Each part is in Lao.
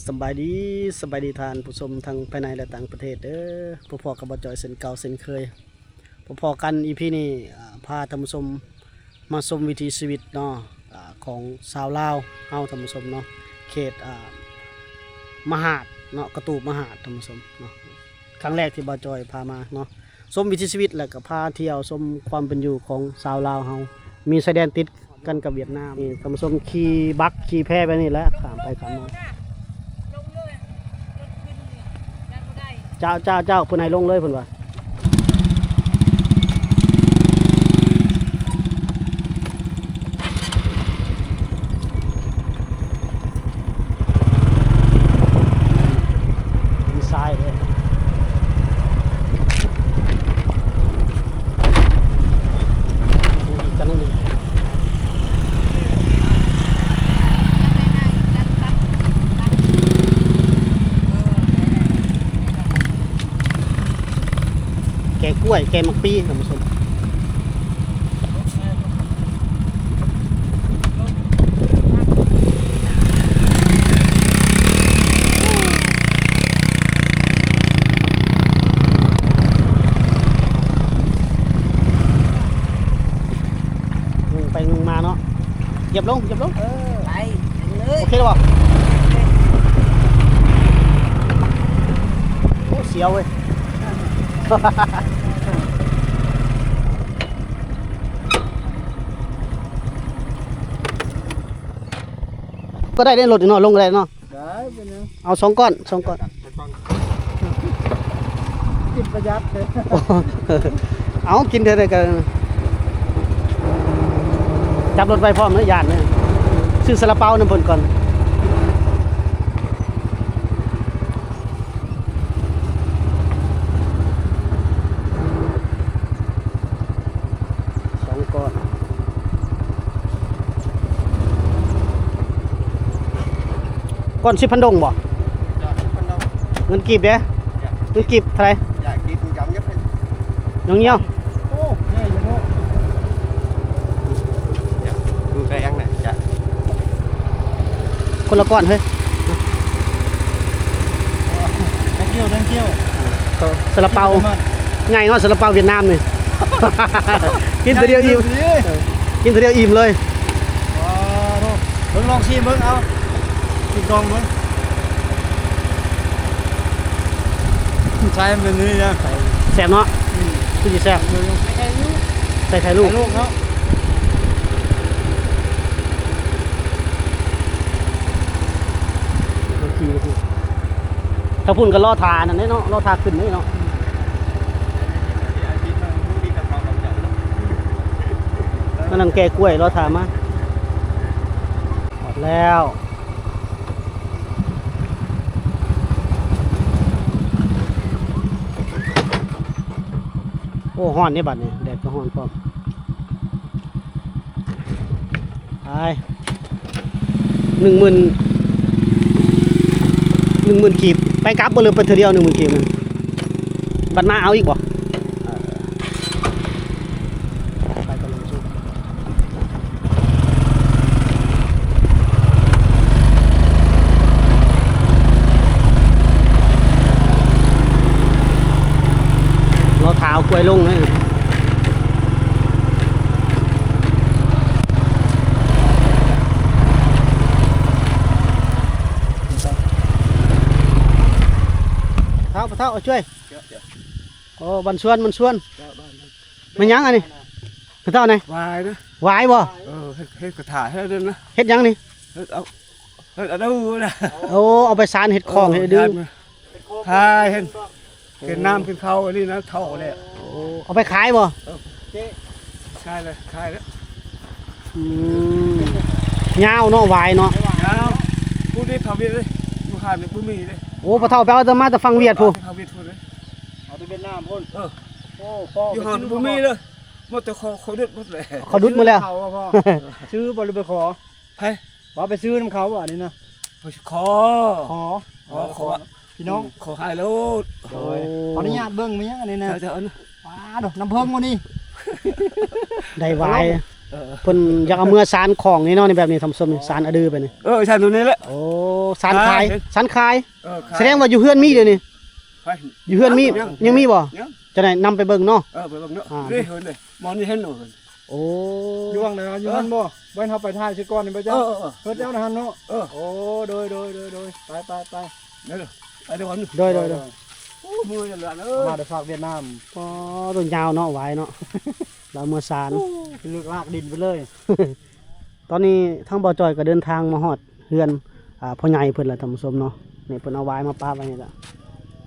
ສະບາຍດີ, ສະບາຍດີທ່ານຜູ້ຊົມທັງພາຍໃນ ແລະ ຕ່າງປະເທດເດີ. ພົບພໍ້ກັບບ່າວຈອຍເຊັ່ນເກົ່າເຊັ່ນເຄີຍ. ພົບພໍ້ກັນ ອີ ພີ ນີ້ ອາ ພາທ່ານຜູ້ຊົມມາຊົມວິຖີຊີວິດເນາະ ອາ ຂອງຊາວລາວເຮົາ ທ່ານຜູ້ຊົມເນາະ, ເຂດ ອາ ມະຫາດເນາະ, ກະຕູບມະຫາດ ທ່ານຜູ້ຊົມເນາະ. ຄັ້ງແລກທີ່ບ່າວຈອຍພາມາເນາະ, ຊົມວິຖີຊີວິດ ແລ້ວກໍພາທ່ຽວຊົມຄວາມເປັນຢູ່ຂອງຊາວລາວເຮົາ. ມີຊາຍແດນຕິດກັນກັບຫວຽດນາມ. ນີ້ທ່ານຜູ້ຊົມ ຂີ່ບັກຂີ່ແພແບບນີ້ແຫຼະ ຂ້າມໄປຂ້າມມາ. ເຈົ້າ ເຈົ້າ ເຈົ້າ ເພິ່ນໃຫ້ລົງເລີຍເພິ່ນວ່າ. ມີຊາຍເດ້. ແກງກ້ວຍ ແກງໝາກປີ ທ່ານຜູ້ຊົມ. ງงไปงงมาเนาะ. เหยียบลง เหยียบลง เออ ไป ไปเลย โอเคแล้วบ่? โอ้ เสียวเว้ย. ก็ได้ ได้รถเนาะ ลงก็ได้เนาะ. ได้ เป็นหยัง เอาสองก้อน สองก้อน กินประหยัดเลย เอา กินเท่าใด๋ก็ จับรถไว้พร้อมเด้อ ย่านเด้อ ซื้อซาลาเปานำเพิ่นก่อน สองก้อน ก้อนสิบพันดงบ่? เงินกีบเด้? เงินกีบเท่าใด๋? ยองเยียว โอ้ ใหญ่อยู่เนาะ ดูแพงนะจ๊ะ คนละก้อนเฮ้ย thank you thank you ซาลาเปา ใหญ่เนาะ ซาลาเปาเวียดนามนี่ กินเทื่อเดียวอิ่ม กินเทื่อเดียวอิ่มเลย ว้าว เบิ่ง ลองชิมเบิ่ง เอา ชิมลองเบิ่ง ใส่มันนี่นะ แซ่บเนาะ อืม คือสิแซ่บ ใส่ไข่ลูก ใส่ไข่ลูก ไข่ลูกเนาะ ถ้าพุ่นก็รอถ่านั่นเนาะ รอถ่าขึ้นนี่เนาะ นั่นแกะกล้วยรอถ่ามา ฮอดแล้ว โอ้ ฮ้อนเด้บัดนี้ แดดก็ฮ้อนพร้อม ไป หนึ่งหมื่น หนึ่งหมื่น กีบ ไปกลับบ่ หรือไปเทื่อเดียว หนึ่งหมื่น กีบนั่น บัดมาเอาอีกบ่? รอถ่าเอากล้วยลงเลย เฒ่า เฒ่า เอาช่วย โอ้ บ้านสวน บ้านสวน แม่นหยังอันนี้ เฒ่า ไหน หวายนะ หวายบ่ เออ เฮ็ด เฮ็ดกระถาให้เด้อนะ เฮ็ดหยังนี่ เฮ็ดเอา เฮ็ดเอาดูนะ โอ้ เอาไปสานเฮ็ดของ เออ เฮ็ดดื้อ ทายเห็น กินน้ำกินข้าวอันนี้นะ เฒ่าแล้ว โอ้ เอาไปขายบ่ เออ ขายเลย ขายแล้ว อืม ยาวเนาะ หวายเนาะ ยาว ผู้นี้เขามีเลย อยู่หาดนี่บ่มีเลย โอ้ พ่อเฒ่าไปเอาแต่มาแต่ฝั่งเวียดพู้น เขาเวียดพู้นเลย เอาแต่เวียดนามพู้น เออ โอ้ พ่อ อยู่หาดบ่มีเลย หมดแต่เขา เขาดึดหมดเลย เขาดึดหมดแล้ว เขาอะพ่อ ซื้อบ่หรือไปขอ ไผ ว่าไปซื้อนำเขาบ่อันนี้นะ ไปขอ ขอ ขอ ขอ พี่น้อง ขอขายโลด โดย โอ้ ขออนุญาตเบิ่งแม่นหยังอันนี้นะ เจ้าๆ นะ ว้าดอก น้ำผึ้งบ่นี่ ได้หวาย ເອີ ເພິ່ນຢາກເອົາເມືອສານຂອງນີ້ເນາະ ນີ້ແບບນີ້ທ່ານຜູ້ຊົມ ນີ້ສານອະດືໄປນີ້. ເອີ ສານໂຕນີ້ແຫຼະ. ໂອ້ ສານຂາຍ ເອີ ສານຂາຍ. ເອີ ຂາຍ ສະແດງວ່າຢູ່ເຮືອນມີດຽວນີ້. ໄປ ຢູ່ເຮືອນມີ ຍັງມີບໍ່? ຍັງ ຈະໄດ້ນຳໄປເບິ່ງເນາະ. ເອີ ໄປເບິ່ງເນາະ. ອ່າ ເດ້ ເຫັນເດ້ ໝໍນີ້ເຫັນເນາະ. ໂອ້ ຢູ່ຫວ່າງໃດ? ຢູ່ຫັ້ນບໍ່? ເອີ ບ່ອນເຮົາໄປຖ່າຍຊິກ່ອນນີ້ບໍ່? ເອີ ເຈົ້າ ເອີ ເອີ ເຮືອນເຈົ້ານະຫັ້ນເນາະ. ເອີ ໂອ້ ໂດຍ ໂດຍ ໂດຍ ໂດຍ ໄປ ໄປ ໄປ ເດີ ໄປເດີ ໂດຍ ໂດຍ ໂດຍ. ໂອ້ ເມື່ອຍແລ້ວເອີຍ ມາແຕ່ພາກຫວຽດນາມ. ອໍ ໂຕຍາວເນາະ ຫວາຍເນາະ ລາວເມືອສານ. ໂອ້ ເລິກລາກດິນໄປເລີຍ. ຕອນນີ້ທາງບ່າວຈ່ອຍກໍເດີນທາງມາຮອດເຮືອນ ອ່າ ພໍ່ໃຫຍ່ເພິ່ນລະທ່ານຜູ້ຊົມເນາະ. ນີ້ເພິ່ນເອົາຫວາຍມາປະໄວ້ນີ້ລະ.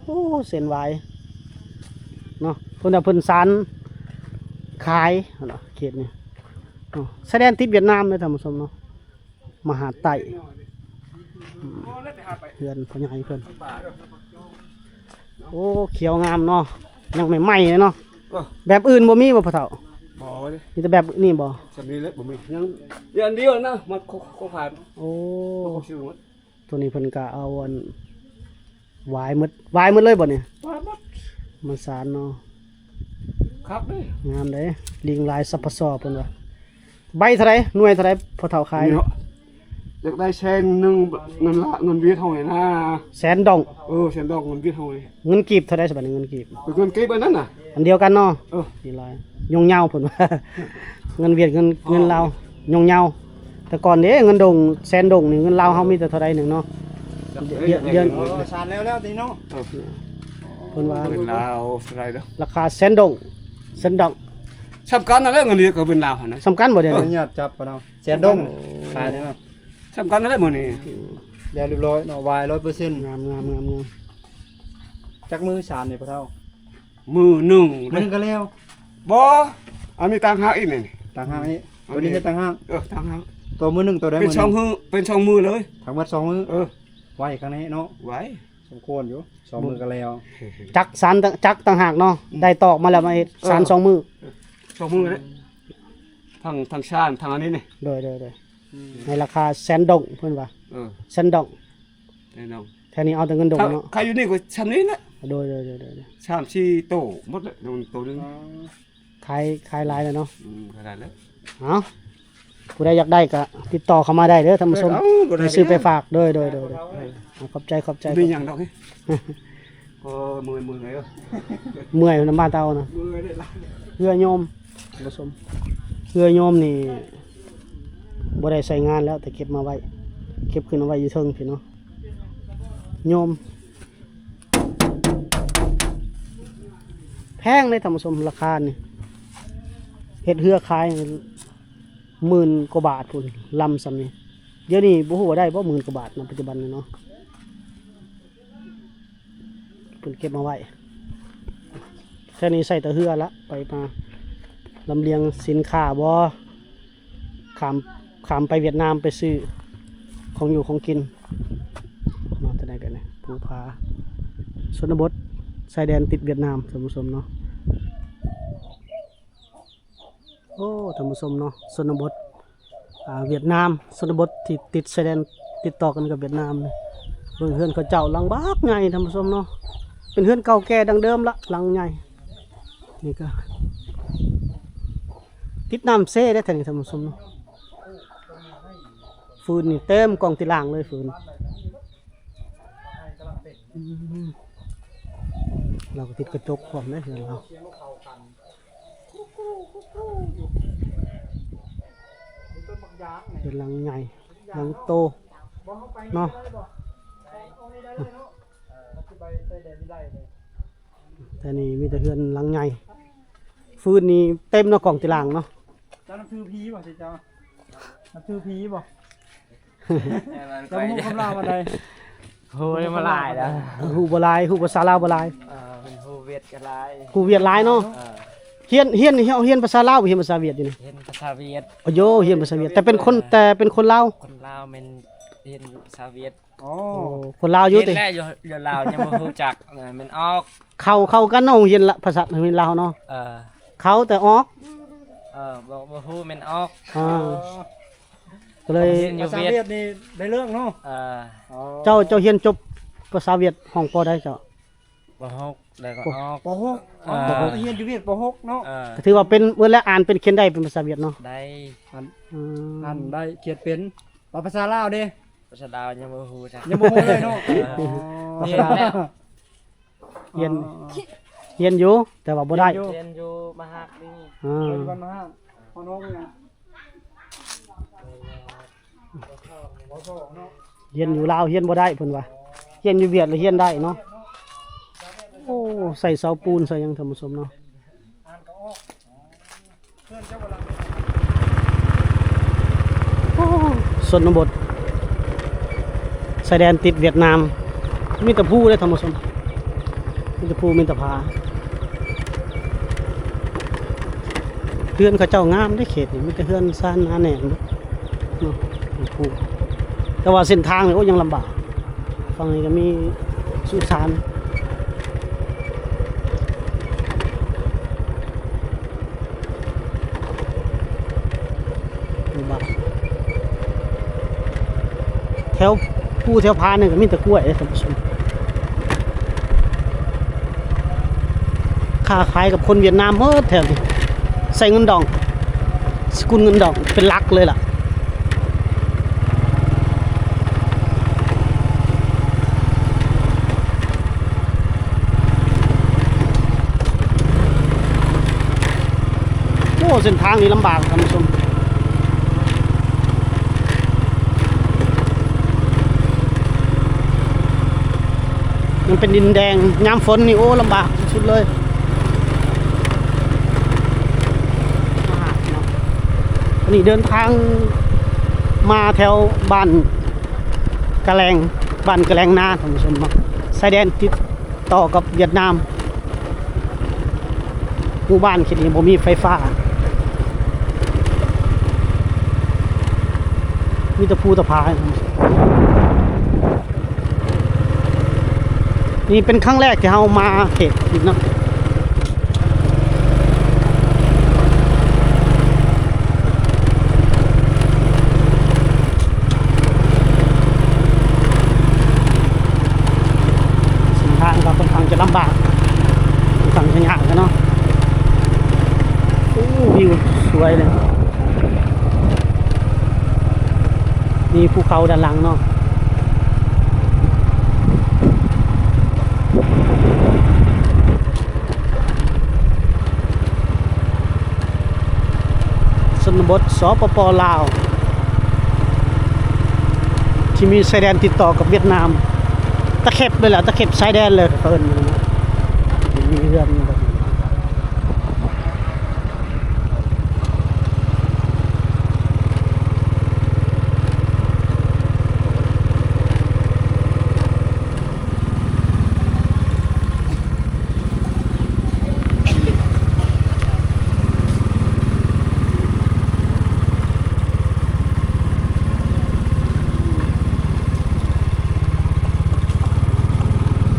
ໂອ້ ເສັ້ນຫວາຍເນາະ ເພິ່ນວ່າເພິ່ນສານຂາຍເນາະ ເຂດນີ້ເນາະ. ຊາຍແດນຕິດຫວຽດນາມເດ້ທ່ານຜູ້ຊົມເນາະ ມະຫາດໃຕ້. ອືມ ເຮືອນພໍ່ໃຫຍ່ເພິ່ນ. ໂອ້ ຂຽວງາມເນາະ ຍັງໃໝ່ໆເລີຍເນາະ. ເອີ ແບບອື່ນບໍ່ມີບໍ່ພໍ່ເຖົ້າ? ບໍ່ເດ້ ມີແຕ່ແບບນີ້ບໍ່? ສ່ຳນີ້ແຫຼະ ບໍ່ມີ ຍັງ ອັນດຽວນະ ມັນຄົງຜ່ານ. ໂອ້ ໂຕນີ້ເພິ່ນກະເອົາອັນ ຫວາຍໝົດ ຫວາຍໝົດເລີຍບໍ່ນີ້? ຫວາຍໝົດ ມັນສານເນາະ. ຄັກເດ້ ງາມເດ້ ລິງລາຍສັບພະຊໍເພິ່ນວ່າ. ໃບເທົ່າໃດ? ໜ່ວຍເທົ່າໃດພໍ່ເຖົ້າຂາຍ? ນີ້ເນາະ ຢາກໄດ້ແສນໜຶ່ງ ເງິນລາວ ເງິນຫວຽດເຮົານີ້ນະ. ແສນດອງ. ເອີ ແສນດອງ ເງິນຫວຽດເຮົານີ້. ເງິນກີບເທົ່າໃດສະບາດນີ້ ເງິນກີບ? ເປັນເງິນກີບອັນນັ້ນນະ ອັນດຽວກັນເນາະ. ເອີ ນີ້ລາຍ ຍົງຍາວເພິ່ນວ່າ ເງິນຫວຽດ ເງິນ ເງິນລາວ ຍົງຍາວ. ແຕ່ກ່ອນເດ້ ເງິນດົງ ແສນດົງນີ້ ເງິນລາວເຮົາມີແຕ່ເທົ່າໃດໜຶ່ງເນາະ. ດຽວ ດຽວ ສານແລ້ວ ແລ້ວຕິເນາະ. ເອີ ເພິ່ນວ່າເງິນລາວເທົ່າໃດເດີ? ລາຄາແສນດົງ ແສນດອງ ສ່ຳກັນນັ້ນແຫຼະ. ເງິນຫວຽດກັບເງິນລາວຫັ້ນນະ ສ່ຳກັນບໍ່ດຽວນີ້? ເອົາຍາດຈັບປະເນາະ ແສນດົງ ຂາຍເນາະ. ສ່ຳກັນນັ້ນແຫຼະມື້ນີ້. ແລ້ວຮຽບຮ້ອຍເນາະ ຫວາຍຮ້ອຍເປີເຊັນ. ງາມໆໆໆ. ຈັກມື້ສານນີ້ພໍ່ເຖົ້າ? ມື້ໜຶ່ງ ມື້ໜຶ່ງກໍແລ້ວ. ບໍ່ ອັນນີ້ຕ່າງຫາກອີກນີ້ ຕ່າງຫາກນີ້. ໂຕນີ້ເຮັດຕ່າງຫາກ. ເອີ ຕ່າງຫາກ. ໂຕມື້ໜຶ່ງໂຕໃດ? ເປັນສອງມື້ ເປັນສອງມື້ເລີຍ ທັງໝົດສອງມື້. ເອີ ໄວຂະແນະເນາະ. ໄວ ສົມຄວນຢູ່ ສອງມື້ກໍແລ້ວ. ຈັກສານ ຈັກຕ່າງຫາກເນາະ. ອືມ ໄດ້ຕອກມາແລ້ວມາເຮັດ ເອີ ສານສອງມື້ ສອງມື້ເດ້. ທັງ ທັງສານ ທັງອັນນີ້ນີ້. ໂດຍໆໆ. ອືມ ໃນລາຄາແສນດົງເພິ່ນວ່າ. ເອີ ແສນດົງ ແນ່ນອນ. ແຖວນີ້ເອົາແຕ່ເງິນດົງເນາະ. ຂາຍຢູ່ນີ້ກໍຊ່ຳນີ້ແຫຼະ. ໂດຍໆໆໆ. ສາມສີ່ໂຕໝົດແຫຼະ ໂຕໜຶ່ງ. ອໍ ຂາຍ ຂາຍຫຼາຍແລ້ວເນາະ. ອືມ ຂາຍຫຼາຍແລ້ວ. ເອົາ ຜູ້ໃດຢາກໄດ້ກໍຕິດຕໍ່ເຂົ້າມາໄດ້ເດີທ່ານຜູ້ຊົມ. ເອີ ເອົາ ໄດ້ຊື້ໄປຝາກ. ໂດຍໆໆໆ. ເອີ ຂອບໃຈ ຂອບໃຈ. ມີຫຍັງດອກນີ້. ກໍເມື່ອຍໆ ເອີ ເມື່ອຍນຳບ້ານເຕົານະ. ເມື່ອຍເດ້ ເຮືອໂຍມ ທ່ານຜູ້ຊົມ ເຮືອໂຍມນີ້ບໍ່ໄດ້ໃຊ້ງານແລ້ວ ແຕ່ເກັບມາໄວ້ ເກັບຂຶ້ນເອົາໄວ້ຢູ່ເທິງພີ້ເນາະ. ໂຍມ ແພງເດ້ທ່ານຜູ້ຊົມ ລາຄານີ້ ເຮັດເຮືອຂາຍໝື່ນກວ່າບາດພຸ້ນ ລຳສ່ຳນີ້. ດຽວນີ້ບໍ່ຮູ້ວ່າໄດ້ບໍ່ ໝື່ນກວ່າບາດນະ ປັດຈຸບັນນີ້ເນາະ. ເພິ່ນເກັບມາໄວ້ ແຖວນີ້ໃຊ້ແຕ່ເຮືອລະ ໄປມາ ລຳລຽງສິນຄ້າບໍ່ ຂ້າມ ຂ້າມໄປຫວຽດນາມໄປຊື້ຂອງຢູ່ຂອງກິນເນາະ. ຈັ່ງໃດກໍນີ້ ພູຜາຊົນນະບົດ ຊາຍແດນຕິດຫວຽດນາມ ທ່ານຜູ້ຊົມເນາະ. ໂອ້ ທ່ານຜູ້ຊົມເນາະ ຊົນນະບົດ ອ່າ ຫວຽດນາມ ຊົນນະບົດທີ່ຕິດຊາຍແດນຕິດຕໍ່ກັນກັບຫວຽດນາມ. ເບິ່ງເຮືອນເຂົາເຈົ້າຫຼັງບັກໃຫຍ່ ທ່ານຜູ້ຊົມເນາະ. ເປັນເຮືອນເກົ່າແກ່ດັ້ງເດີມລະ ຫຼັງໃຫຍ່. ນີ້ກໍຕິດນ້ຳເຊເດ້ແຖວນີ້ ທ່ານຜູ້ຊົມເນາະ. ຟືນນີ້ເຕັມກອງຕີລ່າງເລີຍ ຟືນ. ອືມ ລາວກໍຕິດກະຈົກພ້ອມເດ້ເຮືອນລາວ. ເປັນຫຼັງໃຫຍ່ ຫຼັງໂຕເນາະ. ແຕ່ນີ້ມີແຕ່ເຮືອນຫຼັງໃຫຍ່ ຟືນນີ້ເຕັມເນາະ ກອງຕີລ່າງເນາະ. ເຈົ້ານັບຖືຜີບໍ່ ເຈົ້ານັບຖືຜີບໍ່? ເຈົ້າຮູ້ຄຳລາວອັນໃດ? ຮູ້ມາຫຼາຍແລ້ວ. ຮູ້ບໍ່ຫຼາຍ ຮູ້ພາສາລາວບໍ່ຫຼາຍ. ເອີ ເພິ່ນຮູ້ຫວຽດກໍຫຼາຍ ຮູ້ຫວຽດຫຼາຍເນາະ. ເອີ ຮຽນ ຮຽນ ຮຽນພາສາລາວ ຮຽນພາສາຫວຽດຢູ່ນີ້? ຮຽນພາສາຫວຽດ. ໂອ້ໂຫ ຮຽນພາສາຫວຽດ ແຕ່ເປັນຄົນ ເອີ ແຕ່ເປັນຄົນລາວ. ຄົນລາວແມ່ນຮຽນພາສາຫວຽດ. ອໍ ໂອ້ ຄົນລາວຢູ່ຕິ? ຮຽນແລ້ວຢູ່ ຢູ່ລາວຍັງບໍ່ຮູ້ຈັກ ແມ່ນອອກ. ເຂົ້າ ເຂົ້າກັນເນາະ ໂຮງຮຽນລະ ພາສາ ໂຮງຮຽນລາວເນາະ. ເອີ ເຂົ້າແຕ່ອອກ. ເອີ ບໍ່ ບໍ່ຮູ້ແມ່ນອອກ. ອ່າ ອໍ ກໍເລີຍ ພາສາຫວຽດນີ້ໄດ້ເລື່ອງເນາະ. ເອີ ອໍ ເຈົ້າ ເຈົ້າຮຽນຈົບພາສາຫວຽດຫ້ອງປໍໃດເຈົ້າ? ປ ປ ຫົກ ແລ້ວກໍ ປ ອອກ ປ ຫົກ ອ່າ ປ ຫົກ ຮຽນຢູ່ວຽດ ປ ຫົກ ເນາະ ເອີ ກໍຖືວ່າເປັນເບິດແລ້ວ ອ່ານເປັນຂຽນໄດ້ເປັນພາສາຫວຽດເນາະ ໄດ້ ອ່ານ ອ່ານໄດ້ຂຽນເປັນ ແລ້ວພາສາລາວເດ? ພາສາລາວຍັງບໍ່ຮູ້ຈັກ ຍັງບໍ່ຮູ້ເລີຍເນາະ ອໍ ຮຽນແລ້ວ ຮຽນ ອໍ ຮຽນຢູ່ ແຕ່ວ່າບໍ່ໄດ້ ຮຽນຢູ່ ຮຽນຢູ່ມະຫາດນີ້ ອ່າ ຮຽນຢູ່ບ້ານມະຫາດ ຮຽນຢູ່ລາວຮຽນບໍ່ໄດ້ເພິ່ນວ່າ ຮຽນຢູ່ວຽດລະຮຽນໄດ້ເນາະ ໂອ້ ໃສ່ເສົາປູນໃສ່ຫຍັງທ່ານຜູ້ຊົມເນາະ ໂອ້ ຊົນນະບົດ ຊາຍແດນຕິດຫວຽດນາມ ມີແຕ່ພູເດ້ທ່ານຜູ້ຊົມ ມີແຕ່ພູມີແຕ່ຜາ ເຮືອນເຂົາເຈົ້າງາມເດ້ເຂດນີ້ ມີແຕ່ເຮືອນຊານໜາແໜ້ນເນາະ ແຕ່ວ່າເສັ້ນທາງນີ້ ໂອ້ ຍັງລຳບາກ ຝັ່ງນີ້ກໍມີສຸສານ ແຖວພູແຖວຜານີ້ກໍມີແຕ່ກ້ວຍເດ້ທ່ານຜູ້ຊົມ ຄ້າຂາຍກັບຄົນຫວຽດນາມໝົດແຖວນີ້ ໃຊ້ເງິນດອງ ສະກຸນເງິນດອງເປັນຫຼັກເລີຍລະ. ໂອ້ ເສັ້ນທາງນີ້ລຳບາກທ່ານຜູ້ຊົມ ມັນເປັນດິນແດງ ຍາມຝົນນີ້ ໂອ້ ລຳບາກສຸດໆເລີຍ. ອັນນີ້ເດີນທາງມາແຖວບ້ານກະແລງ ບ້ານກະແລງນາ ທ່ານຜູ້ຊົມເນາະ ຊາຍແດນຕິດຕໍ່ກັບຫວຽດນາມ ໝູ່ບ້ານເຂດນີ້ບໍ່ມີໄຟຟ້າ ມີແຕ່ພູແຕ່ຜາ. ນີ້ເປັນຄັ້ງແລກທີ່ເຮົາມາເຂດນີ້ເນາະ ເສັ້ນທາງກໍຄ່ອນຂ້າງຈະລຳບາກ ຄ່ອນຂ້າງຈະຍາກເນາະ ໂອ້ ວິວສວຍເລີຍ. ມີພູເຂົາດ້ານຫຼັງເນາະ ຊົນນະບົດ ສປປ ລາວ ທີ່ມີຊາຍແດນຕິດຕໍ່ກັບຫວຽດນາມ ຕະເຂັບເລີຍລະ ຕະເຂັບຊາຍແດນເລີຍ ເຂົາເອີ້ນ ມີເຮືອນ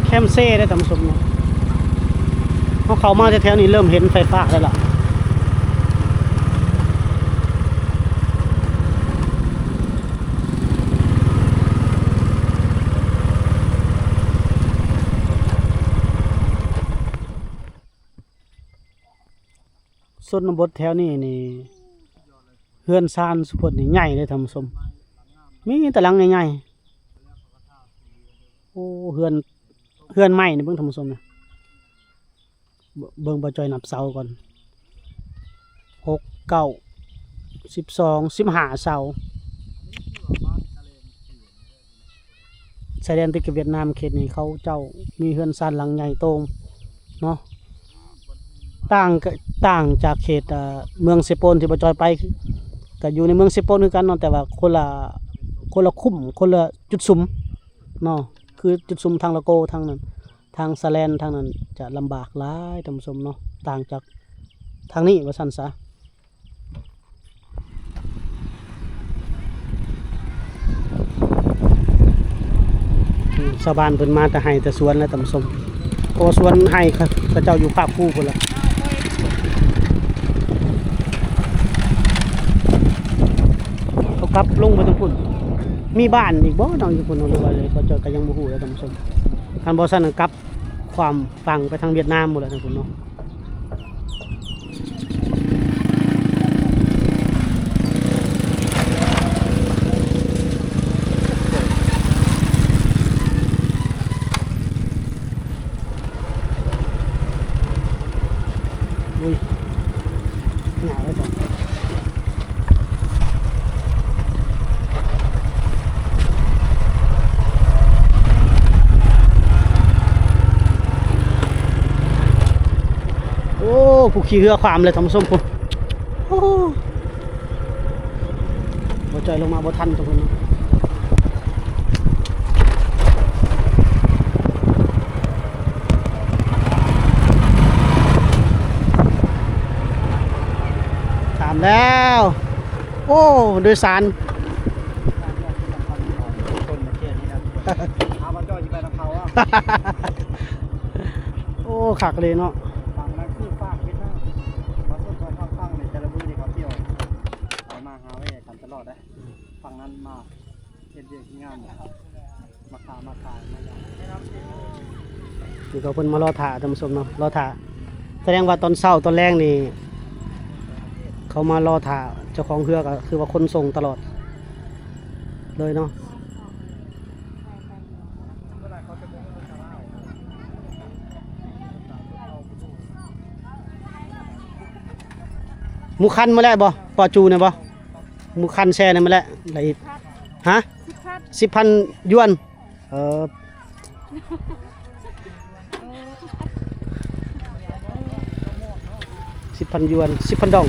ແຄມເຊເດ້ທ່ານຜູ້ຊົມເນາະ ເຮົາເຂົ້າມາແຖວໆນີ້ເລີ່ມເຫັນໄຟຟ້າແລ້ວລະ. ຊົນນະບົດແຖວນີ້ນີ້ ເຮືອນຊານສຸພົດນີ້ໃຫຍ່ເດ້ທ່ານຜູ້ຊົມ ມີແຕ່ຫຼັງໃຫຍ່ໆ ໂອ້ ເຮືອນ ເຮືອນໄມ້ນີ້ເບິ່ງທ່ານຜູ້ຊົມນະ ເບິ່ງ ເບິ່ງ ບໍ່ຈ່ອຍນັບເສົາກ່ອນ ຫົກ ເກົ້າ ສິບສອງ ສິບຫ້າເສົາ. ຊາຍແດນຕິດກັບຫວຽດນາມ ເຂດນີ້ເຂົາເຈົ້າມີເຮືອນຊານຫຼັງໃຫຍ່ໂຕເນາະ ຕ່າງ ຕ່າງຈາກເຂດ ເອີ ເມືອງເຊໂປນທີ່ບໍ່ຈ່ອຍໄປ ກໍຢູ່ໃນເມືອງເຊໂປນຄືກັນເນາະ ແຕ່ວ່າຄົນລະ ຄົນລະຄຸ້ມ ຄົນລະຈຸດສຸມເນາະ ຄືຈຸດສຸມທາງລະໂກ ທາງນັ້ນ ທາງສະແລນ ທາງນັ້ນຈະລຳບາກຫຼາຍທ່ານຜູ້ຊົມເນາະ ຕ່າງຈາກທາງນີ້ວ່າຊັ້ນຊະ. ຊາວບ້ານເພິ່ນມາແຕ່ໄຮ່ແຕ່ສວນແລ້ວທ່ານຜູ້ຊົມ ເພາະວ່າສວນໄຮ່ເຂົາເຈົ້າຢູ່ພາກພູພຸ້ນລະ ເຂົາກັບລົງໄປທາງພຸ້ນ ມີບ້ານອີກບໍ່ເນາະຢູ່ພຸ້ນ ຫຼືວ່າເລີຍ ເຂົາເຈົ້າກໍຍັງບໍ່ຮູ້ເດີທ່ານຜູ້ຊົມ ຄັນບໍ່ຊັ້ນກໍກັບ ຂ້າມຝັ່ງໄປທາງຫວຽດນາມໝົດແລ້ວ ທາງພຸ້ນເນາະ. ໂອ້ ຜູ້ຂີ່ເຮືອຄວ່ຳເລີຍທ່ານຜູ້ຊົມ ໂອ້ ບໍ່ຈ່ອຍລົງມາບໍ່ທັນທຸກຄົນ. ຂ້າມແລ້ວ ໂອ້ ໂດຍສານ ໂອ້ ຄັກເລີຍເນາະ. ຝັ່ງນັ້ນຄືຟາກເຮັດນະ ມາຊົນສອງຝັ່ງຝັ່ງນີ້ ແຕ່ລະມື້ນີ້ເຂົາທ່ຽວໄປມາຫາແວ່ກັນຕະຫຼອດເດ້. ຝັ່ງນັ້ນມາເຮັດວຽກເຮັດງານ ມາຄ້າມາຂາຍມາຫຍັງ ນີ້ກໍເພິ່ນມາລໍຖ້າທ່ານຜູ້ຊົມເນາະ ລໍຖ້າ. ສະແດງວ່າຕອນເຊົ້າຕອນແລງນີ້ ເຂົາມາລໍຖ້າເຈົ້າຂອງເຮືອ ກໍຄືວ່າຂົນສົ່ງຕະຫຼອດເລີຍເນາະ. ໝູ່ຄັນມາແລ້ວບໍ່? ປາຈູນະບໍ່? ໝູ່ຄັນແຊ່ນະມາແລ້ວ ລະອີກ ຮະ? ສິບພັນ ສິບພັນຢວນ. ເອີ ສິບພັນຢວນ ສິບພັນດອງ.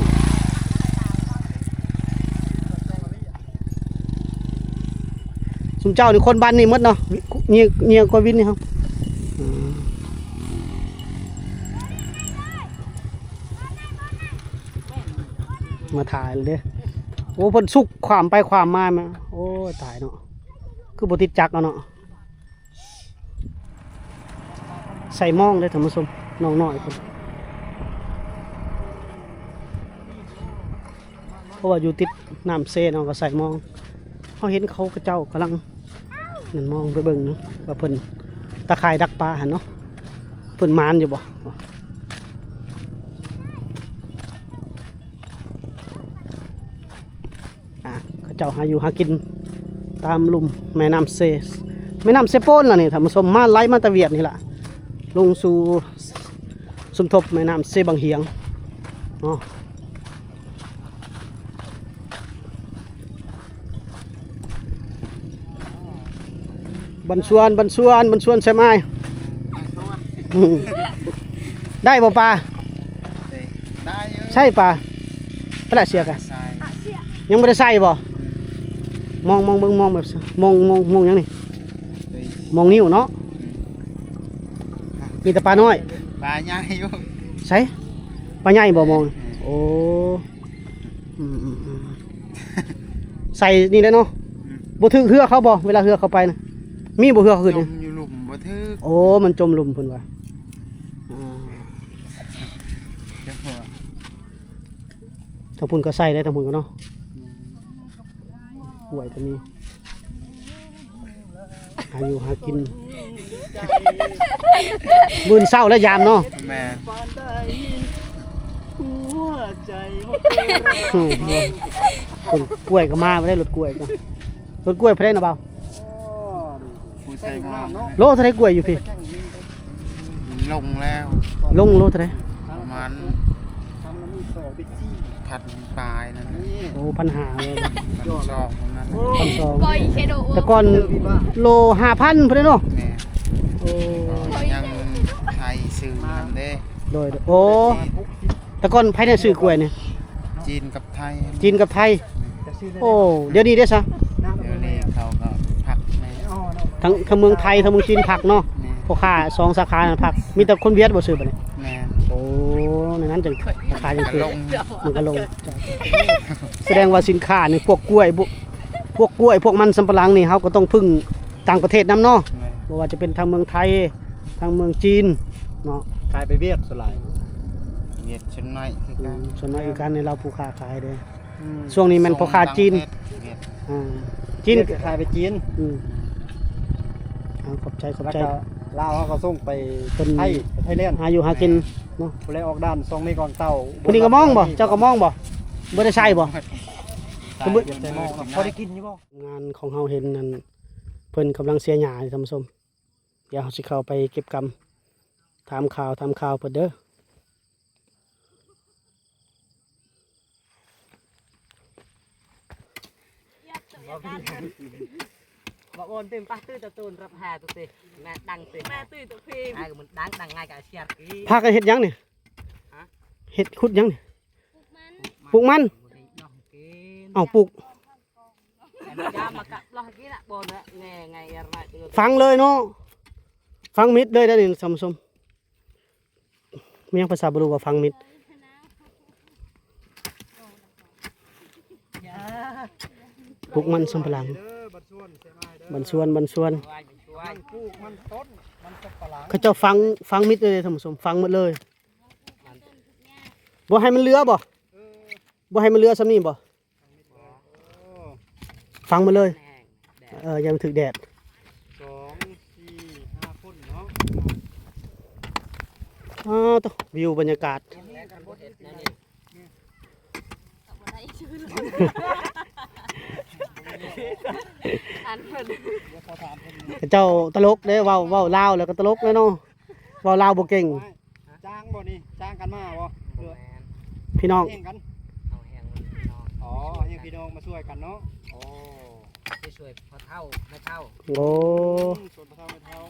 ຊຸມເຈົ້ານີ້ຄົນບ້ານນີ້ໝົດເນາະ ເຍ ເຍກວ່າວິນນີ້ເຮົາ ອືມ ມາຖ່າຍເດ້. ໂອ້ ເພິ່ນສຸກຂວາມໄປຂວາມມາ ໂອ້ ຕາຍເນາະ ຄືບໍ່ຕິດຈັກເອົາເນາະ. ໃສ່ມອງເດ້ທ່ານຜູ້ຊົມ ນ້ອງນ້ອຍເພິ່ນ ເພາະວ່າຢູ່ຕິດນ້ຳເຊເນາະ ກໍໃສ່ມອງ. ເຮົາເຫັນເຂົາ ເຂົາເຈົ້າກຳລັງນັ້ນ ມອງໄປເບິ່ງເນາະ ວ່າເພິ່ນຕາຂ່າຍດັກປາຫັ້ນເນາະ ເພິ່ນໝານຢູ່ບໍ່. ອ່າ ເຂົາເຈົ້າຫາຢູ່ຫາກິນຕາມລຸ່ມແມ່ນ້ຳເຊ ແມ່ນ້ຳເຊໂປນລະນີ້ທ່ານຜູ້ຊົມ ມາໄຫຼມາແຕ່ຫວຽດນີ້ລະ ລົງສູ່ສົມທົບແມ່ນ້ຳເຊບັງຫຽງເນາະ. ບັນຊວນ ບັນຊວນ ບັນຊວນ ແຊມອ້າຍ ໄດ້ບໍ່ປາ? ໄດ້ຢູ່ ໃສ່ປາ ປາລະເຊຍກະ ຍັງບໍ່ໄດ້ໃສ່ບໍ່? ມອງ ມອງເບິ່ງ ມອງແບບ ມອງ ມອງ ມອງຫຍັງນີ້? ມອງນິ້ວເນາະ ມີແຕ່ປານ້ອຍ ປາໃຫຍ່ຢູ່ ໃສ່ ປາໃຫຍ່ບໍ່ມອງ? ໂອ້ ອືມ ອືມ ອືມ ໃສ່ນີ້ແຫຼະເນາະ ອືມ ບໍ່ຖືກເຮືອເຂົາບໍ່? ເວລາເຮືອເຂົາໄປນະ ມີບໍ່ເຮືອເຂົາຂຶ້ນ? ຈົມຢູ່ລຸ່ມບໍ່ຖືກ ໂອ້ ມັນຈົມລຸ່ມເພິ່ນວ່າ ອ່າ ທາງພຸ້ນກໍໃສ່ໄດ້ ທາງພຸ້ນກໍເນາະ ອືມ ຫ້ວຍກໍມີ. ຫາຢູ່ຫາກິນ ມື້ເຊົ້າແລ້ວຍາມເນາະ ແມ່ນ ອືມ ຕົ້ນກ້ວຍກໍມາບໍ່ໄດ້ ລົດກ້ວຍກໍ ລົດກ້ວຍເທົ່າໃດນະບ່າວ? ຜູ້ໃສ່ງາມ ໂລເທົ່າໃດກ້ວຍຢູ່ພີ້? ລົງແລ້ວ ລົງໂລເທົ່າໃດ? ປະມານ ພັນປາຍນັ້ນແຫຼະ ໂອ້ ພັນຫ້າເລີຍ ພັນສອງນັ້ນແຫຼະ ພັນສອງ ແຕ່ກ່ອນໂລຫ້າພັນພຸ້ນເດ້ເນາະ ແມ່ນ ໂອ້ ຍັງໄທຊື້ນຳເດ້ ໂດຍ ໂອ້ ແຕ່ກ່ອນໃຜແນ່ຊື້ກ້ວຍນີ້? ຈີນກັບໄທ ຈີນກັບໄທ ໂອ້ ດຽວນີ້ເດ້ຊະ? ດຽວນີ້ເຂົາກໍພັກແນ່ ທັງ ທັງເມືອງໄທ ທັງເມືອງຈີນພັກເນາະ ແມ່ນ ພໍ່ຄ້າສອງສາຂານັ້ນພັກ ມີແຕ່ຄົນຫວຽດບໍ່ຊື້ບັດນີ້ ແມ່ນ ໂອ້ ໃນນັ້ນຈັ່ງຂາຍຈັ່ງຖືກ ມັນກໍລົງ ມັນກໍລົງ ສະແດງວ່າສິນຄ້ານີ້ ພວກກ້ວຍ ພວກກ້ວຍ ພວກມັນສຳປະຫຼັງນີ້ ເຮົາກໍຕ້ອງເພິ່ງຕ່າງປະເທດນຳເນາະ ແມ່ນ ບໍ່ວ່າຈະເປັນທາງເມືອງໄທ ທາງເມືອງຈີນເນາະ ຂາຍໄປຫວຽດສ່ວນຫຼາຍ ຫວຽດສ່ວນໜ້ອຍຄືກັນ ອືມ ສ່ວນໜ້ອຍຄືກັນໃນລາວຜູ້ຄ້າຂາຍເດ້ ອືມ ຊ່ວງນີ້ແມ່ນພໍ່ຄ້າຈີນ ສົ່ງຕ່າງປະເທດ ອ່າ ຈີນກໍຂາຍໄປຈີນ ອືມ ເອົາ ຂອບໃຈ ຂອບໃຈ ແລ້ວກໍ ລາວເຮົາກໍສົ່ງໄປເປັນໄທ ໄທແລນ ຫາຢູ່ຫາກິນເນາະ. ຜູ້ໃດອອກດ່ານຊ່ອງເມກວາງເຕົ້າ ຜູ້ນີ້ກໍມອງບໍ່? ເຈົ້າກໍມອງບໍ່? ບໍ່ໄດ້ໃຊ້ບໍ່? ໃສ່ໝອກ ພໍໄດ້ກິນຢູ່ບໍ່? ງານຂອງເຮົາເຫັນນັ້ນ ເພິ່ນກຳລັງເສຍຫຍ້າ ທ່ານຜູ້ຊົມ. ດຽວເຮົາຊິເຂົ້າໄປເກັບກຳ ຖາມຂ່າວ ຖາມຂ່າວເພິ່ນເດີ. ບອກໂອນຕື່ມປະ ຕື່ມຕະຕູນ ຮັບຫາຕຸເຕ ແມ່ດັງເຕ ແມ່ຕຸ້ຍຕຸພີ ຫາກໍມັນດັງ ດັງງ່າຍກະເຊຍ ພາກັນເຮັດຫຍັງນີ້? ຮະ? ເຮັດ ຂຸດຫຍັງນີ້? ປູກມັນ ປູກມັນ. ເອົາ ປູກ ຝັງເລີຍເນາະ ຝັງມິດເລີຍເດ້ນີ້ທ່ານຜູ້ຊົມ. ແມ່ນຫຍັງພາສາບາລູວ່າຝັງມິດ? ປູກມັນສຳປະຫຼັງ ບັນຊວນ ບັນຊວນ ມັນປູກມັນຕົ້ນ ມັນສຳປະຫຼັງ ເຂົາເຈົ້າຝັງ ຝັງມິດເລີຍທ່ານຜູ້ຊົມ ຝັງໝົດເລີຍ. ບໍ່ໃຫ້ມັນເຫຼືອບໍ່? ເອີ ບໍ່ໃຫ້ມັນເຫຼືອສ່ຳນີ້ບໍ່? ຝັງໝົດເລີຍ ແຫ້ງແດດ ເອີ ຢ່າມັນຖືກແດດ. ສອງ ສີ່ ຫ້າຄົນເນາະ. ອ້າວ ໂທ້ ວິວບັນຍາກາດ ອັນເພິ່ນ ເຂົາເຈົ້າຕະຫຼົກເດ້ ເວົ້າ ເວົ້າລາວແລ້ວກໍຕະຫຼົກເລີຍເນາະ ເວົ້າລາວບໍ່ເກັ່ງ. ຈ້າງບໍ່ນີ້? ຈ້າງກັນມາບໍ່? ບໍ່ແມ່ນ ພີ່ນ້ອງ ແຮງກັນ ເອົາແຮງພີ່ນ້ອງ ອໍ ແຮງພີ່ນ້ອງມາຊ່ວຍກັນເນາະ. ໂອ້ ໄປຊ່ວຍພໍ່ເຖົ້າແມ່ເຖົ້າ. ໂອ້ ອືມ ຊ່ວຍພໍ່ເຖົ້າແມ່ເຖົ້າ.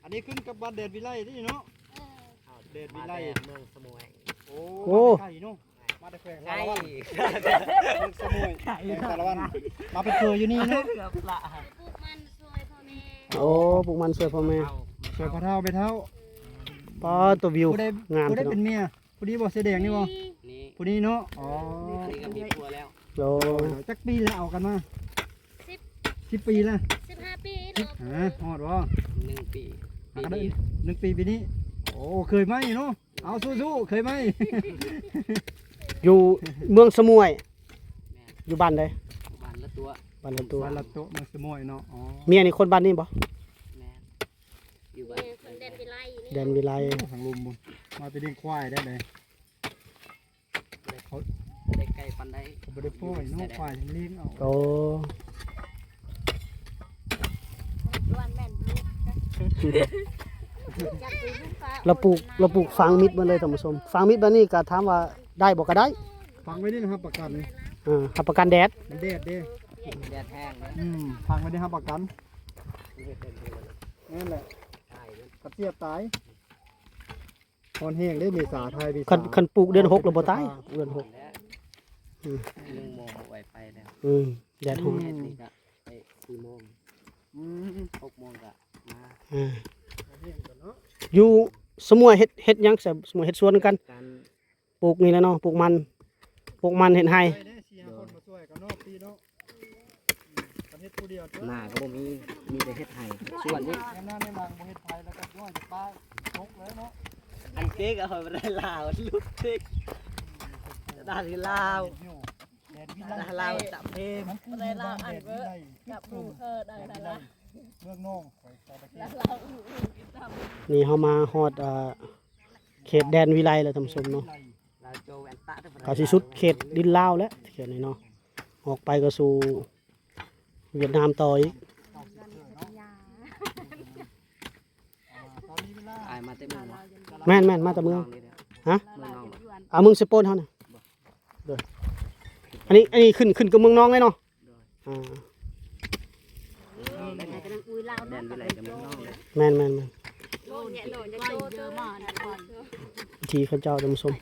ອັນນີ້ຂຶ້ນກັບບ້ານແດນວິໄລເດ້ເນາະ. ເອີ ແດນວິໄລ ມາແຕ່ເມືອງສະໝວຍ. ໂອ້ ໂອ້ ມາແຕ່ໄກເນາະ. ມາແຕ່ແຂວງສາລະວັນ ເມືອງສະໝວຍ ແຂວງສາລະວັນ ມາເປັນເຄີຢູ່ນີ້ເນາະ. ປູກມັນຊ່ວຍພໍ່ແມ່. ໂອ້ ປູກມັນຊ່ວຍພໍ່ແມ່ ຊ່ວຍພໍ່ເຖົ້າແມ່ເຖົ້າ. ປາດ ຕົວວິວງາມ ຜູ້ໃດເປັນເມຍ? ຜູ້ນີ້ບໍ່? ເສື້ອແດງນີ້ບໍ່? ນີ້ ຜູ້ນີ້ເນາະ. ອໍ ອັນນີ້ກໍມີຜົວແລ້ວ. ໂອ້ ຈັກປີແລ້ວເອົາກັນມາ? ສິບ ສິບປີແລ້ວ ສິບຫ້າປີເນາະ. ຮະ ຮອດບໍ່? ໜຶ່ງປີ ປີນີ້ ໜຶ່ງປີປີນີ້. ໂອ້ ເຄີຍໃໝ່ເນາະ. ເອົາ ສູ້ໆ ເຄີຍໃໝ່. ຢູ່ເມືອງສະໝວຍ. ແມ່ນ ຢູ່ບ້ານໃດ? ບ້ານລະຕົວະ ບ້ານລະຕົວະ ບ້ານລະຕົວະ ເມືອງສະໝວຍເນາະ. ອໍ ເມຍນີ້ຄົນບ້ານນີ້ບໍ່? ແມ່ນ ຢູ່ບ້ານ ແມ່ນຄົນແດນວິໄລນີ້ ແດນວິໄລ. ໂອ້ ທາງລຸ່ມພຸ້ນ ມາແຕ່ລ້ຽງຄວາຍໄດ້ໃດ. ບໍ່ໄດ້ ເຂົາ ບໍ່ໄດ້ໄກປານໃດ ບໍ່ໄດ້ປ່ອຍເນາະ ຄວາຍຍັງລ້ຽງເອົາ. ໂອ້ ລາວປູກ ລາວປູກຝັງມິດໝົດເລີຍທ່ານຜູ້ຊົມ. ຝັງມິດແບບນີ້ກໍຖາມວ່າໄດ້ບໍ່? ກໍໄດ້ ຝັງໄວ້ນີ້ນະ ຮັບປະກັນ. ເອີ ຮັບປະກັນແດດ ມັນແດດເດ້ ແດດແຮງເດ້. ອືມ ຝັງໄວ້ນີ້ຮັບປະກັນ ນັ້ນແຫຼະ ຕາຍເດ້ ກັບສຽບຕາຍ. ຮ້ອນແຮງເດ້ ເມສາ ທ້າຍເມສາ ຄັນ ຄັນປູກເດືອນຫົກແລ້ວບໍ່ຕາຍ ປູກເດືອນຫົກ. ອືມ ໜຶ່ງໂມງບໍ່ໄຫວໄປແລ້ວ. ອືມ ແດດຮ້ອນ ແດດນີ້ກະໄປສີ່ໂມງ. ອືມ ຫົກໂມງກະມາ. ອ່າ ຢູ່ສະໝວຍເຮັດ ເຮັດຫຍັງ? ສະໝວຍເຮັດສວນຄືກັນ ການ ປູກນີ້ແຫຼະເນາະ ປູກມັນ ປູກມັນເຮັດໄຮ່. ໄດ້ເດ້ ສີ່ຫ້າຄົນມາຊ່ວຍກັນເນາະ ປີເນາະ. ອືມ ຄັນເຮັດຜູ້ດຽວ ໜ້າກໍບໍ່ມີ ມີແຕ່ເຮັດໄຮ່ສວນນີ້. ຍາມໜ້າໃນຫຼັງບໍ່ເຮັດໄຜ ແລ້ວກໍຍ້ອຍຈະປ້າຕົກເລີຍເນາະ. ອັນເກກເອົາໄປໄດ້ລາວ ລຸດເກກ ດ້ານລາວ ແດນວິໄລ ລາວຈະເພມ ໄດ້ລາວອັນເວີ ກັບໝູ່ເອີ ໄດ້ລາວ ເມືອງນອງ ຂ້ອຍກໍໄດ້. ນີ້ເຮົາມາຮອດ ອ່າ ເຂດແດນວິໄລແລ້ວທ່ານຜູ້ຊົມເນາະ. ກະຊິສຸດເຂດດິນລາວແລ້ວ ເຂດນີ້ເນາະ ອອກໄປກໍສູ່ຫວຽດນາມຕໍ່ອີກ. ອ້າຍມາແຕ່ເມືອງບໍ່? ແມ່ນໆ ມາແຕ່ເມືອງ. ຮະ? ເມືອງນອງບໍ່? ເອົາ ເມືອງເຊໂປນເຮົານະ. ໂດຍ ອັນນີ້ ອັນນີ້ຂຶ້ນ ຂຶ້ນກັບເມືອງນອງເລີຍເນາະ. ອ່າ ແມ່ນໆໆ ວິຖີເຂົາເຈົ້າທ່ານຜູ້ຊົມ.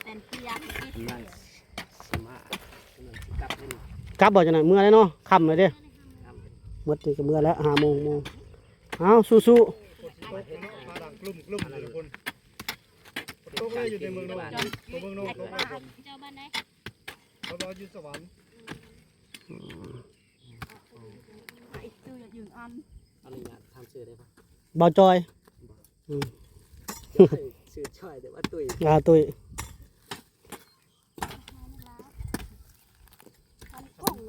ກັບບໍ່? ຈັ່ງນັ້ນເມືອແລ້ວເນາະ ຄ່ຳແລ້ວເດ້. ໝົດນີ້ກໍເມືອແລ້ວ ຫ້າໂມງ ຫົກໂມງ. ເອົາ ສູ້ໆ. ຕກເລີຍຢູ່ໃນເມືອງນອງ ຕົວເມືອງນອງຕົກເລີຍ. ເຂົາວ່າຢູ່ສະຫວັນ. ອືມ ອະນຸຍາດຖາມຊື່ໄດ້ປະ? ບ່າວຈອຍ. ອືມ ຊື່ຈອຍ ແຕ່ວ່າຕຸ້ຍ. ອ່າ ຕຸ້ຍ.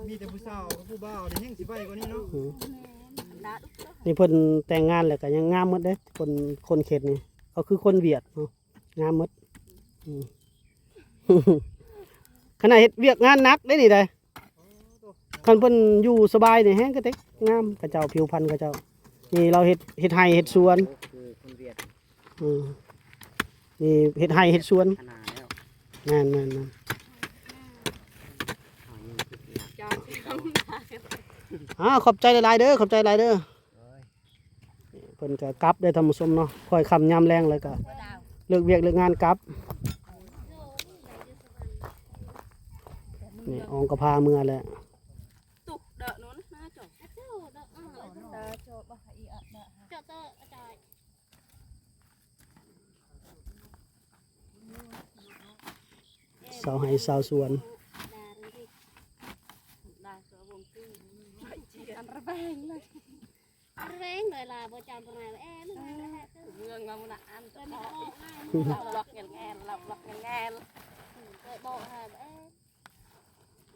ມີແຕ່ຜູ້ສາວກັບຜູ້ບ່າວນີ້ແຮ່ງຊິໄວກວ່ານີ້ເນາະ. ອືມ ນີ້ເພິ່ນແຕ່ງງານແລ້ວກໍຍັງງາມໝົດເດ້ ຄົນ ຄົນເຂດນີ້ ເຂົາຄືຄົນຫວຽດເນາະ ງາມໝົດ ອືມ ຂະໜາດເຮັດວຽກງານໜັກເດ້ນີ້ໃດ ຄັນເພິ່ນຢູ່ສະບາຍນີ້ແຮງກະເຕັກ ງາມ ເຂົາເຈົ້າ ຜິວພັນເຂົາເຈົ້າ ນີ້ລາວເຮັດ ເຮັດໄຮ່ເຮັດສວນ ຄືຄົນຫວຽດ ອືມ ນີ້ເຮັດໄຮ່ເຮັດສວນ ຂະໜາດແລ້ວ ແມ່ນໆໆ ເອົາ ຂອບໃຈຫຼາຍໆເດີ ຂອບໃຈຫຼາຍເດີ ເພິ່ນກໍກັບເດີທ່ານຜູ້ຊົມເນາະ ຄ່ອຍຄ່ຳຍາມແລງແລ້ວກໍເລີກວຽກເລີກງານກັບ ນີ້ອອງກໍພາເມືອແລ້ວ ຊາວໄຮ່ຊາວສວນ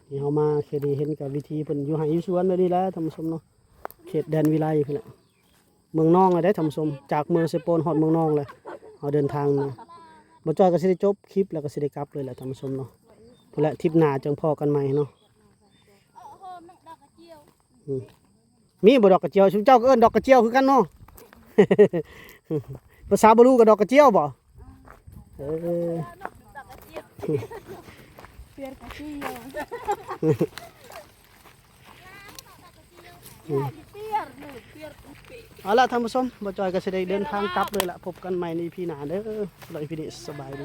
ນີ້ເຮົາມາເຂດນີ້ເຫັນກັບວິຖີເພິ່ນຢູ່ໄຮ່ຢູ່ສວນແບບນີ້ແຫຼະທ່ານຜູ້ຊົມເນາະ ເຂດແດນວິໄລພຸ້ນແຫຼະ ເມືອງນອງແລ້ວເດ້ທ່ານຜູ້ຊົມ ຈາກເມືອງເຊໂປນຮອດເມືອງນອງແລ້ວ ເຮົາເດີນທາງມາ ບໍ່ຈ້ອຍກໍຊິໄດ້ຈົບຄລິບ ແລ້ວກໍຊິໄດ້ກັບເລີຍແຫຼະທ່ານຜູ້ຊົມເນາະ ພຸ້ນແຫຼະ ທຣິບໜ້າຈັ່ງພໍ້ກັນໃໝ່ເນາະ ອືມ ມີບໍ່ດອກກະຈຽວ ຊຸມເຈົ້າກໍເອີ້ນດອກກະຈຽວຄືກັນເນາະ ພາສາບາລູກໍດອກກະຈຽວບໍ່ ເອີ ເອົາລະທ່ານຜູ້ຊົມ ບໍ່ຈ້ອຍກໍຊິໄດ້ເດີນທາງກັບເລີຍລະ ພົບກັນໃໝ່ໃນອີພີໜ້າເດີ ສຳລັບອີພີນີ້ສະບາຍດີ.